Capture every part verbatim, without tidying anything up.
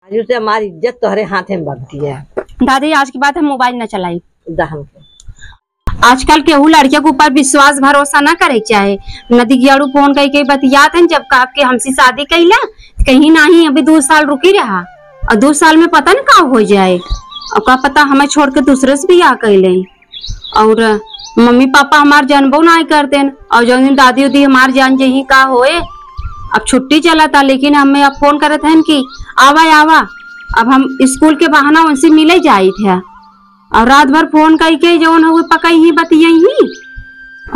आज से हमारी इज्जत तोहरे हाथे में बनती है। दादी, आज के बाद हम मोबाइल न चलाई। दहन के। आजकल केहू लड़किया के ऊपर विश्वास भरोसा न करे के चाहे। नदी गियाड़ू फोन कई के बतियात हन, जब कहा कि हमसे शादी कैला, कहीं नहीं, अभी दो साल रुकी रहा, और दो साल में पता न का हो जाए, और का पता हमें छोड़ के दूसरे से बियाह कैले। और मम्मी पापा हमार जानबो नाहीं करतेन, और जौन दिन दादी उदी हमार जान जही का होए। अब छुट्टी चला था, लेकिन हमें अब फोन करत हन कि आवा, आवा। अब हम स्कूल के बहाना उनसे मिले जाइत है, और रात भर फोन कई के जौन हुए पकई ही बतियाई ही,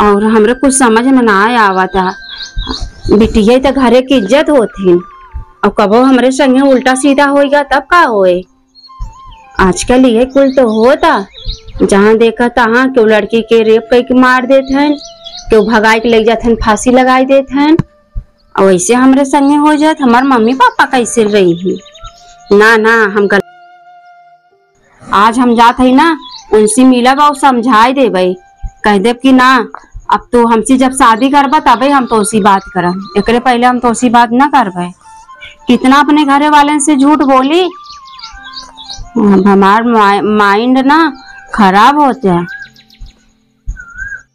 और हमरे कुछ समझ में ना आवत है। बिटिया त घरे की इज्जत होत ही, और कबो हमरे संगे उल्टा सीधा होइगा तब का होए? आजकल ये कुल तो होता, जहाँ देखा तहाँ केहू लड़की के रेप कई के मार देत हन, केहू भगाई के ले जात हन, फांसी लगाई देत हन। और वैसे हमरे संगे हो जात, हमार मम्मी पापा कैसे रही ही? ना, ना, हम गल-, आज हम जात हई ना, उनसे मिलब और समझाई देबे, कह देब कि ना, अब तू हमसे जब शादी करबा तबे हम तोसी बात करब, एकरे पहले हम तोसी बात ना करबे। कितना अपने घरे वाले से झूठ बोली, अब हमार मा-, माइंड ना खराब होत है।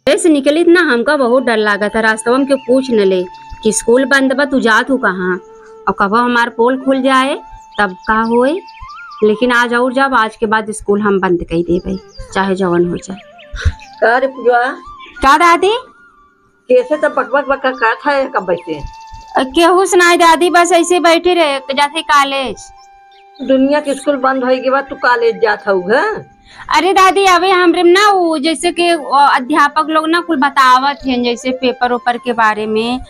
ऐसे निकलित ना, हमका बहुत डर लागत है। रास्तवा में केहू पूछ न ले कि स्कूल बंद बा, तू जात हू कहाँ, और कबो हमार पोल खुल जाए तब का होए। लेकिन आज और जब आज के बाद स्कूल हम बंद कर देबे, चाहे जवन हो जाए। का रे पूजवा? का दादी? कैसे तो बकबक बकबक करत है कब से? अ, केहू से नाई दादी, बस ऐसे बैठी रहे, जाते कॉलेज। दुनिया के स्कूल बंद होई के बाद तू कॉलेज जात हऊ है? अरे दादी, अबे हमरे ना, वो जैसे कि, अ, अध्यापक लोग ना कुल बतावत हैं, जैसे पेपर ओपर के बारे में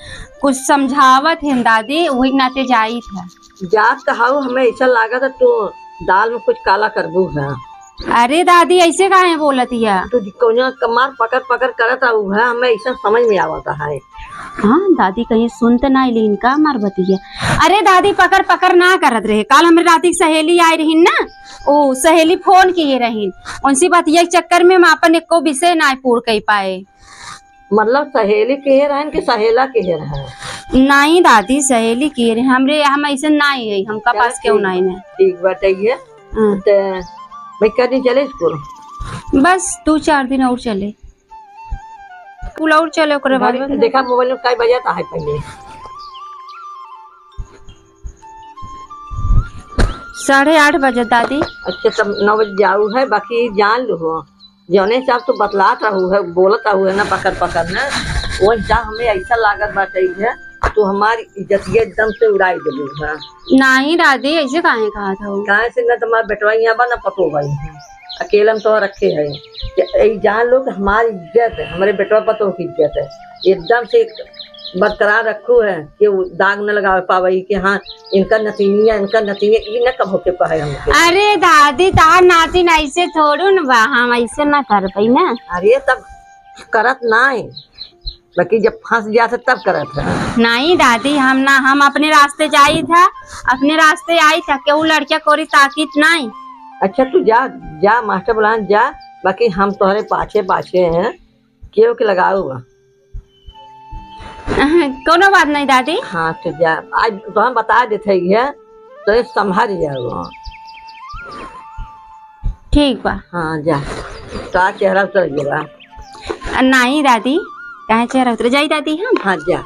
कुछ समझावत हैं दादी, वही नाते जाई था। जात तो हऊ, हमें ऐसा लागत है तू दाल में कुछ काला करबू है। अरे दादी, ऐसे काहे बोलत हिया? तू कौनो कमार पकड़ पकड़ करत हऊ है, हमें ऐसा समझ में आवत है। हाँ दादी, कहीं सुन त ना लेन का हमार बतिया? अरे दादी, पकड़ पकड़ ना करत रहे। काल हमरे राती की सहेली आई रही ना, ओ सहेली फोन किए रही, उनसे बतिया के चक्कर में हम आपन एको विषय ना पूर कर पाए। मतलब सहेली किहे रहन कि सहेला किहे रहन? नहीं दादी, सहेली किहे रहे। हमरे, हम ऐसे नहीं है, हमका चला पास केहू ठीक नहीं बा, है। ठीक बात है ये। हाँ। तो भाई, कई दिन चले स्कूल? बस दो चार दिन और चले। स्कूल और चले, ओकरे बाद घड़ी बंद। देखा मोबाइल में कई बजे आता है पहले। साढ़े आठ बजे दादी। अच्छा, तब नौ बजे जाऊ है, बाकी जान लो हो। जौने हिसाब से बतलात रहू है, बोलत रहू है ना, पकड़ पकड़ ना, वो हिसाब हमें ऐसा लागत बाटे है, तू हमारी इज्जतिया एकदम से उड़ाई देबू है। नहीं दादी, ऐसे काहे कहा था वो? काहे से ना तुम्हारा बेटवा यहाँ बा, ना पतो बा यहाँ, अकेला में तो रखे है। ये, ये जान लो कि हमारी इज्जत है, हमारे बेटवा पतो की इज्जत है, एकदम से बरकरार रखू है कि वो दाग न लगावे पावे कि हाँ, इनका नतीनिया, इनका नतीनिया, ई न कबो के कहे हमके। अरे दादी, तार नातिन ऐसे थोड़ू न बा, हम ऐसे न कर पाई ना। अरे तब करत नाई, बाकी जब फंस जात है तब करत है। नहीं दादी, हम ना, हम अपने रास्ते जाई था, अपने रास्ते आई था, केहू लड़किया कोरी ताकीत नहीं। अच्छा तू जा, जा मास्टर बुलान जा, बाकी हम तोहरे पाछे पाछे हैं, केहू के लगाऊ बा। कोनो बात नहीं दादी। हाँ, तो जा, आज तो हम बता देते ही है, तो ये संभल जाओ। ठीक बा। हाँ, जा, तो आज चेहरा उतर गया। आ, नहीं दादी, काहे चेहरा उतर जाई दादी हम? हाँ, जा।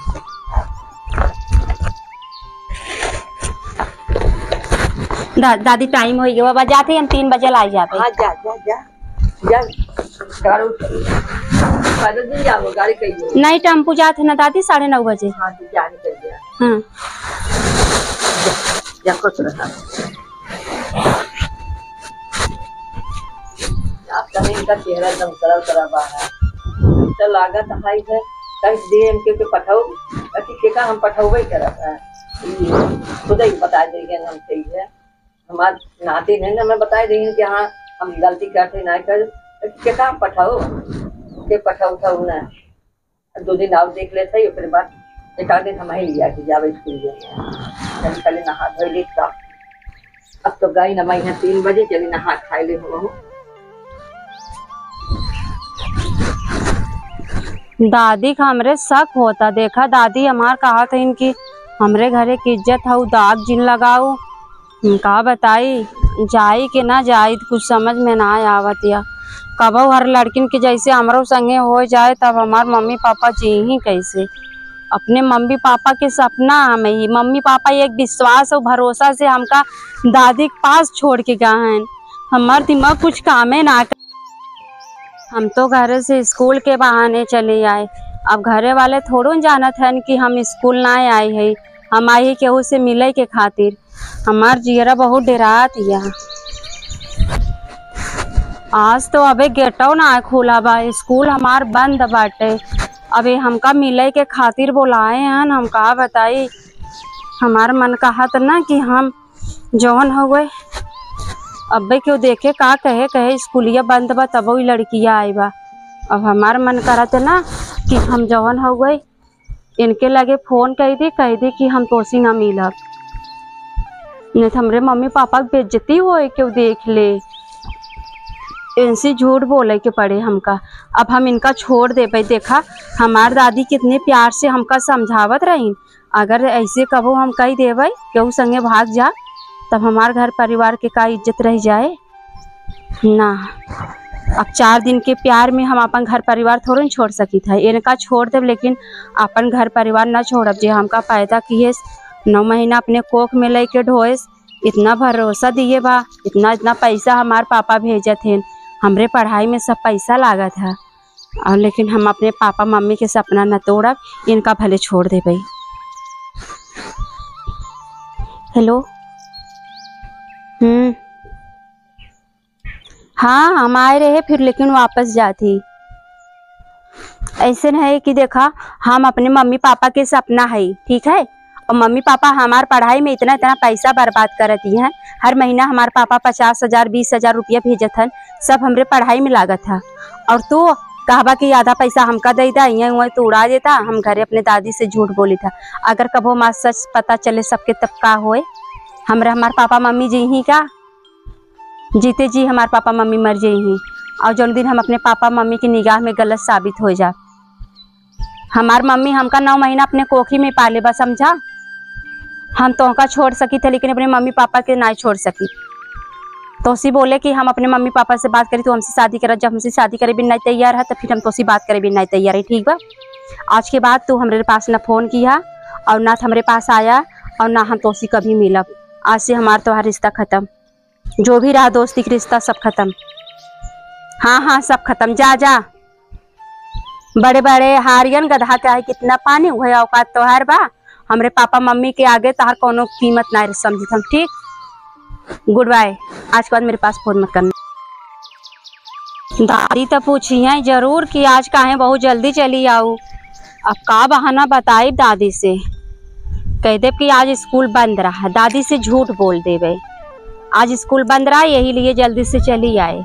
दा-, दादी, टाइम हो गया, बाबा जाते ही हम तीन बजे लाई जाते। हाँ, जा, जा, जा। जा, गाड़ी उतर। पैदल भी जाओ, गाड़ी कहिए। नहीं, टेम्पू जात है ना दादी, साढ़े नौ बजे। हाँ, तो जा, निकल गया। हाँ। जा, जा, खुश रहा। आप कहें इनका चेहरा एकदम उतरा उतरा बा है। तो लागत हाई है, कह दिए इनके के पठाओ, अति के का हम पठाओ वही करत है। खुद ही बता देंगे हम सही है। हमार नातिन है ना, मैं बताए देहिन कि हाँ, हम गलती करते ना कर, के काम पठाओ, के पठाओ उठाओ ना। दो दिन और देख लेते हैं, ओकरे बाद एक आध दिन हम ही लिया के जावे स्कूल में। चल, पहले नहा धो ले का। अब तो गई ना, मैं यहाँ तीन बजे चली नहा खाए ले हो। दादी का हमरे शक होता, देखा दादी हमार कहा था इनकी हमरे घरे की इज्जत हऊ, दाग जिन लगाऊ। हम का बताई, जाई कि ना जाई, कुछ समझ में ना आवत या। कबो हर लड़किन के जैसे हमरो संगे हो जाए, तब हमार मम्मी पापा जीही कैसे? अपने मम्मी पापा के सपना हमें ही, मम्मी पापा एक विश्वास और भरोसा से हमका दादी के पास छोड़ के गए हैं। हमार दिमाग कुछ कामे ना कर। हम तो घरे से स्कूल के बहाने चली आए। अब घरे वाले थोड़ो जानत हन कि हम स्कूल ना आई है, हम आई है केहू से मिले के खातिर। हमार जियरा बहुत डेरात या। आज तो अबे गेटो ना खुला बा, स्कूल हमार बंद बाटे। अबे हमका मिले के खातिर बोलाए हन, हम का बताई, हमार मन कहत ना कि हम जौन हउए, अबे केहू देखे का कहे, कहे स्कूलिया बंद बा, तबो ई लड़किया आई बा। अब हमार मन करत ना कि हम जौन हउए, इनके लगे फोन कइ दी, कइ दी कि हम तोसी ना मिलब, नहीं तो हमरे मम्मी पापा के बेइज्जती होए, केहू देख ले। इनसे झूठ बोले के पड़े हमका। अब हम इनका छोड़ देबे। देखा, हमार दादी कितने प्यार से हमका समझावत रही, अगर ऐसे कबो हम कह देबै, केहू संगे भाग जा, तब हमार घर परिवार के का इज्जत रह जाए? ना। अब चार दिन के प्यार में हम अपन घर परिवार थोड़े न छोड़ सकित है। इनका छोड़ देब, लेकिन अपन घर परिवार ना छोड़ब। जे हमका पैदा किए, नौ महीना अपने कोख में लेके ढोएस, इतना भरोसा दिए बा, इतना, इतना पैसा हमार पापा भेजत हैं, हमरे पढ़ाई में सब पैसा लागत है। और लेकिन हम अपने पापा मम्मी के सपना न तोड़ब, इनका भले छोड़ देबे। हेलो। हम्म। हाँ, हम आए रहे फिर, लेकिन वापस जात ही। ऐसे नहीं कि देखा, हम अपने मम्मी पापा के सपना है, ठीक है? और मम्मी पापा हमार पढ़ाई में इतना, इतना पैसा बर्बाद करत ही हैं। हर महीना हमार पापा पचास हजार, बीस हजार रुपया भेजत हन, सब हमरे पढ़ाई में लागत है। और तू कहबा कि आधा पैसा हमका दे दा, इहाँ उहाँ तू उड़ा देता, हम घरे अपने दादी से झूठ बोली था। अगर कबो हमार सच पता चले सबके, तब का होए? हमरा, हमार पापा मम्मी जीही का? जीते जी हमार पापा मम्मी मर जइहीं। और जौन दिन हम अपने पापा मम्मी की निगाह में गलत साबित हो जा, हमार मम्मी हमका नौ महीना अपने कोखी में पाले बा, समझा? हम तोहका छोड़ सकी थे, लेकिन अपने मम्मी पापा के ना छोड़ सकी। तोसी बोले कि हम अपने मम्मी पापा से बात करी, तू हमसे शादी करा। जब हमसे शादी करे भी नहीं तैयार है, तो फिर हम तोसी बात करे भी नहीं तैयार है, ठीक बा? आज के बाद तू हमरे पास ना फोन किया और ना हमरे पास आया और ना हम तोसी कभी मिलब। आज से हमार तोहार रिश्ता खत्म। जो भी रहा दोस्ती के रिश्ता, सब खत्म। हाँ, हाँ, सब खत्म। जा, जा। बड़े बड़े हारियन गधा के आहे कितना पानी, उहे औकात तोहार बा। हमरे पापा मम्मी के आगे तोहार कौनो कीमत ना समझत हम, ठीक? Good bye. आज के बाद मेरे पास फोन मत करना। दादी तो पूछी हैं जरूर कि आज काहे बहुत जल्दी चली आऊ। अब का बहाना बताई दादी से? कह देब कि आज स्कूल बंद रहा, दादी से झूठ बोल देबे। आज स्कूल बंद रहा, यही लिए जल्दी से चली आए।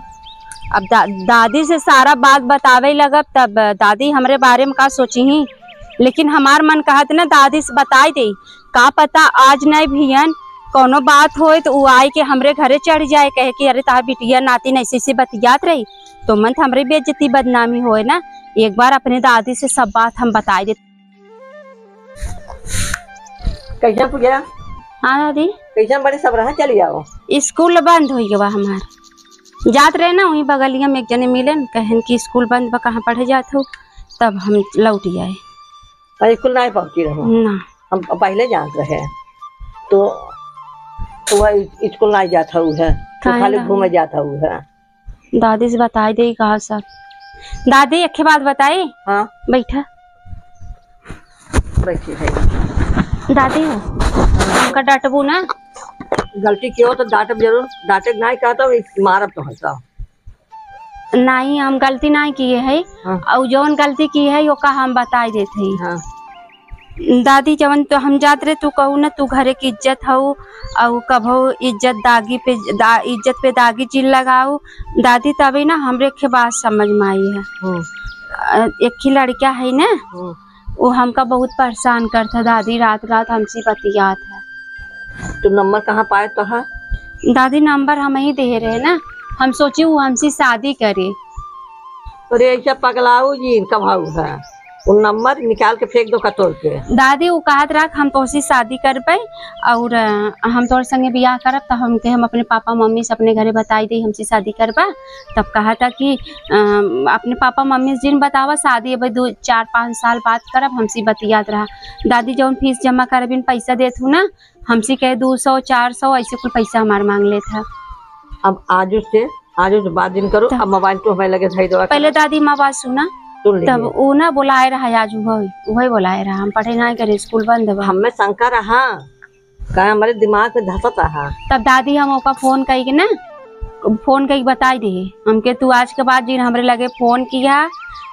अब दा-, दादी से सारा बात बतावे लगब, तब दादी हमरे बारे में का सोची ही? लेकिन हमार मन कहत ना दादी से बताई दे, का पता आज नहीं भियन कौनो बात होए तो उ आए के हमरे घरे चढ़ जाए, कहे कि अरे तार बिटिया नातिन ऐसे ऐसे बतियात रही, तो मन तो हमरे बेइज्जती बदनामी होए ना। एक बार अपने दादी से सब बात हम बताई दे। कैसे पूजा? हाँ दादी। कैसे बड़े सब रहा चली आओ। स्कूल बंद हो गवा हमार। जात रहे ना वहीं बगलिया में एक जने मिले न, कहन कि स्कूल बंद बा, कहाँ पढ़े जात हो? तब हम लौट आए। और स्कूल ना पहुँची रहो। ना। हम पहले जात रहे तो, तो वह स्कूल ना जात हऊ है, तो काहे खाली ना? घूमे जात हऊ है। दादी से बताई दे कहा सब। दादी, एक बात बताई? हाँ। बैठा। बैठी है। दादी, हमका डांटबू ना? गलती कियो तो डांटब जरूर, डांटे के नाई कहता, मारब तो हंसा। नाई, हम गलती नाई किए है। हाँ। और जौन गलती की है, ओका हम बताई देत है। हाँ। दादी, जवन तो हम जात रहे, तू कहू ना, तू घरे की इज्जत हऊ, अउ कभो इज्जत दागी पे दा-, इज्जत पे दागी जिन लगाऊ। दादी, तबे ना हमरे के बात समझ में आई है। हम्म। अ, एक ही लड़का है ना, हम्म। वो हमका बहुत परेशान करता दादी, रात रात हमसे बतियात है। तो नंबर कहाँ पाए तो है? दादी, नंबर हम ही दे रहे ना, हम सोची वो हमसे शादी करे। अरे, ऐसा पगलाऊ जी इनका भाऊ है। उ नंबर निकाल के फेंक दो कतोर के। दादी, उ कहत रहा कि हम तोहसे शादी करबे और, अ, हम तोहरे संगे बियाह करब, त हम के हम अपने पापा मम्मी से अपने घरे बताई दे, हमसे शादी करबा। तब कहत रहा कि, अ, अपने पापा मम्मी से जिन बतावा, शादी अबे दो, चार, पाँच साल बाद करब, हमसे बतियात रहा। दादी, जौन फीस जमा करबिन, पैसा देत हूँ ना, हमसे कहे दो सौ, चार सौ, ऐसे कुल पैसा हमार मांग लेत है। अब आजू से, आजू से बात जिन करो, त अब मोबाइल तो हमें लगे धई देवा पहले करा। दादी, माँ बात सुना। सुन लीजिए। तब उ ना बोलाए रहा, आज उहइ, उहइ बोलाए रहा, हम पढ़े नाहीं करे, स्कूल बंद बा। हमें शंका रहा, का हमरे दिमाग में धसत रहा। तब दादी, हम ओका फोन कइके ना, फोन कइके बताई दे, हमके तू आज के बाद जिन हमरे लगे फोन किया,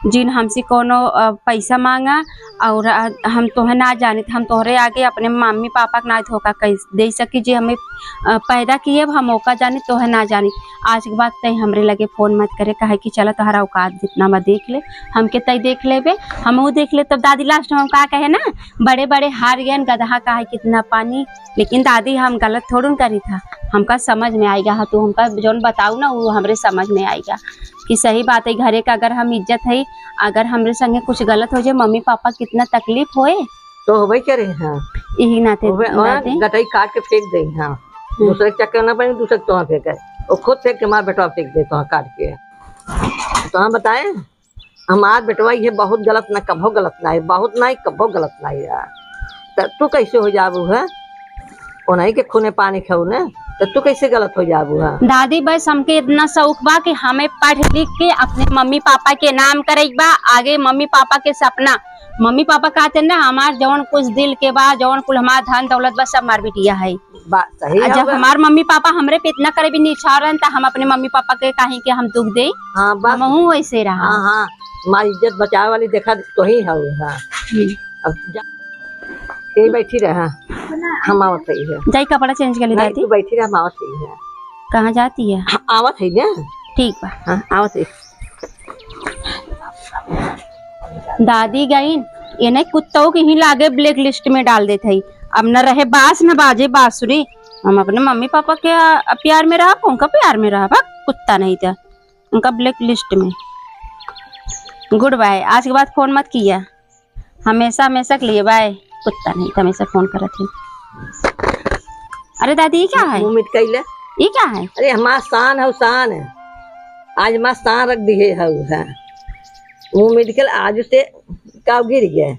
जिन हमसे कोनो, अ, पैसा मांगा, और, अ, हम तोहे ना जानित, हम तोहरे आगे अपने मम्मी पापा के ना धोखा कइ दे सकी, जे हमें, अ, पैदा किए, हम ओका जानित, तोहे ना जानित। आज के बाद तय हमरे लगे फोन मत करे, काहे कि चला तोहरा औकात जितना बा देख ले, हमके तय देख लेबे, हमहू देख ले। तब दादी लास्ट में हम का कहे ना, बड़े बड़े हार गयन गदहा का है कितना पानी। लेकिन दादी, हम गलत थोड़ुन करी था, हमका समझ में आइगा है, तू हमका जौन बताऊ ना, वो हमरे समझ में आइगा कि सही बात है, घरे का अगर हम इज्जत है, अगर हमरे संगे कुछ गलत हो जाए, मम्मी पापा कितना तकलीफ होए। तो होबे करे, हाँ। यही नाते होबे, और दादी। गटई काट के फेंक दे, हाँ। हम्म। दूसरे के चक्कर ना पड़े, दूसरे के तोहाँ फेंके। वो खुद फेंक के मार बेटवा फेंक दे तोहाँ काट के। तो हम बताए, हमार बेटवा ये बहुत गलत ना, कभो गलत ना है, बहुत ना है, कभो गलत ना है यार। त तू कैसे हो जाबू है? ओनही के खूने पानी खाऊ ने, त तू कैसे गलत हो जाबू है? दादी, बस हमके इतना शौक बा कि हमें पढ़ लिख के अपने मम्मी पापा के नाम करे के बा, आगे मम्मी पापा के सपना। मम्मी पापा कहते ना, हमार जौन कुछ दिल के बा, जौन कुल हमार धन दौलत बा, सब हमार बिटिया है। बात सही आ, है जब बा। हमार मम्मी पापा हमरे पे इतना करे भी निछावर रहन, त हम अपने मम्मी पापा के काहे के हम दुख देई? हाँ, बस। हमहू वैसे रहा। हाँ, हाँ, हमार इज्जत बचावे वाली देखा तो ही है, हाँ। हम्म। अब जा, यही बैठी रहा, हम आवत ही है। जाई कपड़ा change कर ले नहीं, दादी। तू बैठी रहा, हम आवत ही है। कहाँ जाती है? हाँ, आवत है ना। ठीक बा। हाँ, आवत है। दादी गईन, इन्हें कुत्तों के ही लागे black list में डाल देत हई। अब न रहे बास न बाजे बांसुरी। हम अपने मम्मी पापा के, आ, प्यार में रहब, उनका प्यार में रहब, हक, कुत्ता नहीं था, उनका black list में। Good bye, आज के बाद फोन मत किया, हमेशा हमेशा के लिए bye। कुत्ता नहीं था, हमेशा फोन करत है। अरे दादी, ये क्या है? मुंह मिट कइले। ये क्या है? अरे हमार शान है, शान है। आज हमार शान रख दिए है, है। मुंह मिट के आज से का गिर गए।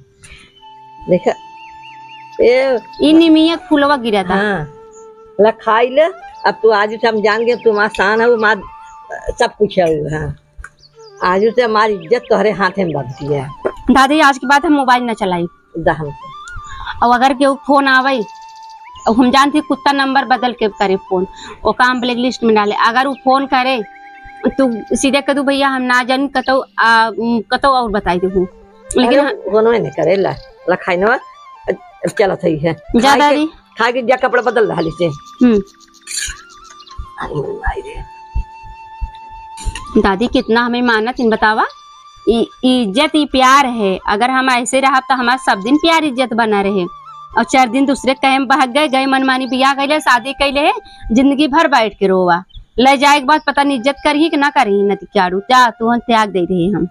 देखा, ए ई निमिया के फुलवा गिरा था। हाँ, ला खाई ले। अब तू आज से हम जान गए, तू हमार शान है, हमार सब कुछ है, हाँ। आज से हमारी इज्जत तोहरे हाथे में बनती है। दादी, आज के बाद हम मोबाइल न चलाई। दहम से। और अगर केहू फोन आवे, और हम जानती कुत्ता नंबर बदल के करे फोन, ओका हम black list में डाले। अगर वो फोन करे, तो सीधे कह दू, "भैया, हम ना जानी, कतौ, आ, उम, कतौ और बताई देहू।" लेकिन अरे, हाँ, फोनवे नहीं करे, ला, ला खाई नवा, चलत है, है। जा खाई के, दादी। खाई के जा, कपड़ा बदल रहा से। हम्म। अरे, माई रे। दादी, कितना हमें मानत इन बतावा। ई, ई इज्जत, ई प्यार है। अगर हम ऐसे रहब, तो हमार सब दिन प्यार इज्जत बना रहे। और चार दिन दूसरे कहे में बहक गए, गए मनमानी बियाह कैले, शादी कैले है, जिंदगी भर बैठ के रोवा। ले जाए के बाद पता नहीं इज्जत करही कि ना करही, नती क्यारू, जा, तू हम त्याग दे रहे हम।